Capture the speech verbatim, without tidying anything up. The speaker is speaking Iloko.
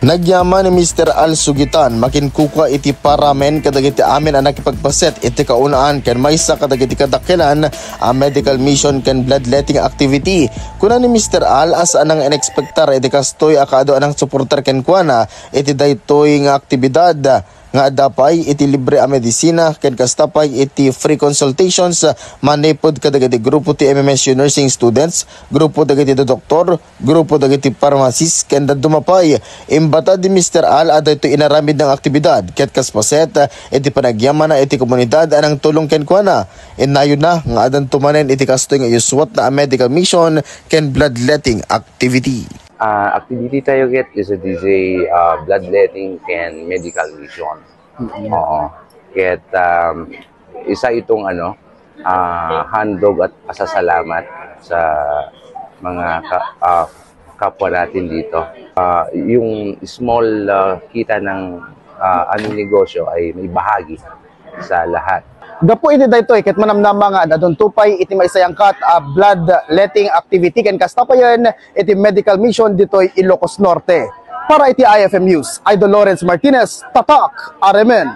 Nagyaman ni Mister Al Sugitan makinkukua iti paramen kadagiti amin a nakipagpaset iti kaunaan ken maysa kadagiti kadakkelan a medical mission ken bloodletting activity. Kuna ni Mister Al a saan nga inekspektar iti kastoy a kaadu a nangsuportar kenkuana iti daytoy nga aktibidad nga adda pay iti libre a medisina ken kasta pay iti free consultations manipud kadagiti grupo ti M M S U nursing students, grupo dagiti doktor, grupo dagiti pharmacist ken dadduma pay. Imbatad ni Mister Al a daytoy inaramid nga aktibidad ket kas paset iti panagyamanna iti komunidad a nangtulong kenkuana. Innayonna nga addanto manen iti kastoy nga isuatna a medical mission ken bloodletting activity. Uh, activity tayo ket is a D J uh, bloodletting and medical mission. Oo. Ket um, isa itong ano, uh, handog at pasasalamat sa mga ka, uh, kapwa natin dito. Uh, yung small uh, kita ng uh, aming negosyo ay may bahagi sa lahat. Gapu iti daytoy ket manamnama nga ad-adunto pay iti maisayangkat a bloodletting activity ken kasta payen iti medical mission ditoy Ilocos Norte. Para iti I F M News, Idol Lawrence Martinez, Tatak, Aremen.